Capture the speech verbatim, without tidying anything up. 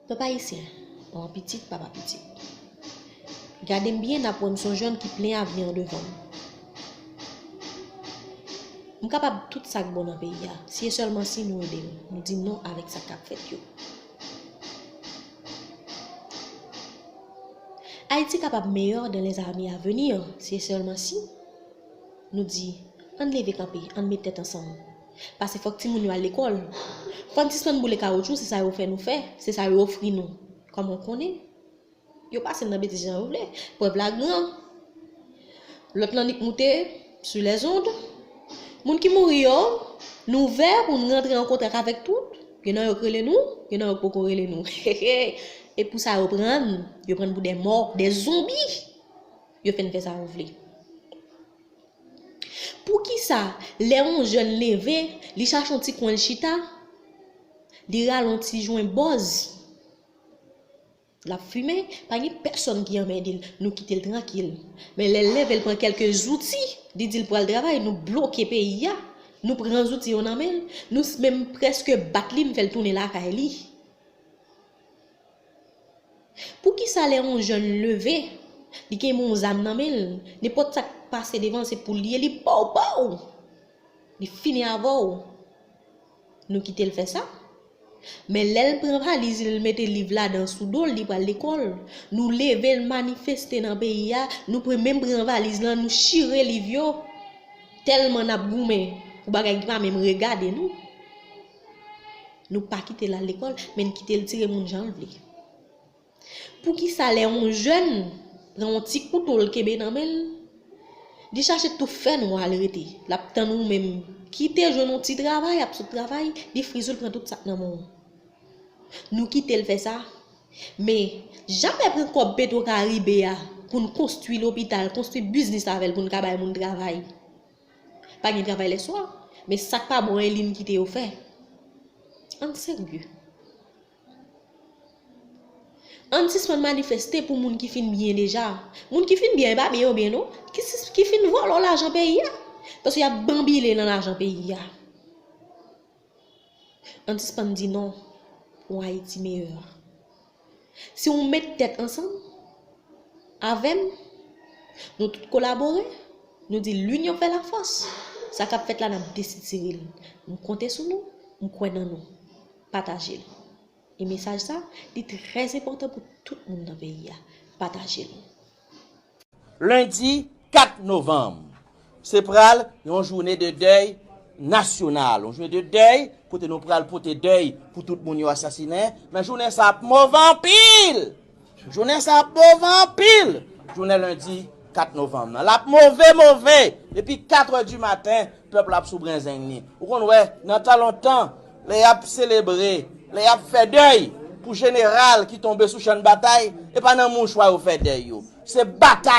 Pèp ayisyen, manman pitit, papa pitit. Gade m byen, n ap wè m se yon jèn ki plen avni andevan m. M kapab tout sa k bon nan peyi a, si e sèlman si nou ede m, nou di non avèk sa k ap fèt yo. Ayiti kapab meyè dans les années à venir, si e sèlman si nou di, ann leve kanpe, ann met tèt ansanm. Paske fòk timoun yo al lekòl. Fò n sispann boule kawotchou, se sa yo fè nou fè, se sa yo ofri nou. Kòman w konnen? Yo pase n nan betiz jan yo vle. Prèv la gran. Lòt lan nik moute sou lèzond. Moun ki mouri yo, nou ouvè pou n rantre an kontak avèk tout. Gen nan yo k rele nou, gen nan yo k poko rele nou. E pou sa yo pran n, yo pran n pou de mò, de zonbi. Yo fè n fè sa yo vle. Poukisa, lè yon jèn leve, li chache yon ti kwen l chita, li rale yon ti jwen bòz, l ap fimen, pa gen pèsòn ki anmède l, nou kite l trankil. Men lè l leve, l pran kèlke zouti, li di l pral travay, nou bloke peyi a, nou pran zouti yo nan men l, nou s- menm prèske bat li, m fè l tounen lakay li. Poukisa lè yon jèn leve, li gen yon zam nan men l, nenpòt sa k pase devan se pou l ye, li ba w, ba w, li fini avè w. Nou kite l fè sa. Men lè l pran valiz li, l mete liv ladan sou do l, li pral lekòl. Nou leve, l manifeste nan peyi a, nou pre- menm pran valiz lan, nou chire liv yo. Tèlman n ap goumen pou bagay ki pa menm regade nou. Nou pa kite l al lekòl, men n kite l tire moun jan l vle. Poukisa lè yon jèn pran yon ti kouto l kenbe nan men l, li chache tou fè nwa l rete. L ap tann ou menm kite jwenn yon ti travay, ap sot travay, li friz ou, l pran tout sa k nan men w. Nou kite l fè sa. Men, jamè pran kòb Petro Caribe a pou n konstwi lopital, konstwi biznis avè l pou n ka bay moun travay. Pa gen travay lèswa. Men sa k pa bon, e li n kite yo fè. Ann serye. Ann sispann manifeste pou moun ki fin byen deja. Moun ki fin byen, e pa byen yo byen non. Ki, sis- ki fin vòlò lajan peyi a. Paske y ap banbile nan lajan peyi a. Ann sispann di non pou yon Ayiti meyè. Si w met tèt ansanm avè m, nou tout kolabore, nou di l'union fait la force. Sa k ap fèt la, n ap desitire l. M konte sou nou, m kwè nan nou. Pataje l. E mesaj sa, li trè enpòtan pou tout moun nan peyi a. Pataje l. Lendi kat novanm, se pral yon jounen de dèy nasyonal, yon jounen de dèy kote nou pral pote dèy pou tout moun yo asasinen. Men jounen sa ap move anpil. Jounen sa ap move anpil. Jounen lendi kat novanm nan. L ap move, move. Depi kat è di maten, pèp la ap sou brenzeng li. Ou konn wè, nan tan lontan, lè y ap selebre, lè y ap fè dèy pou jeneral ki tonbe sou chan batay, e pa nan mouchwa yo fè dèy yo. Se batay.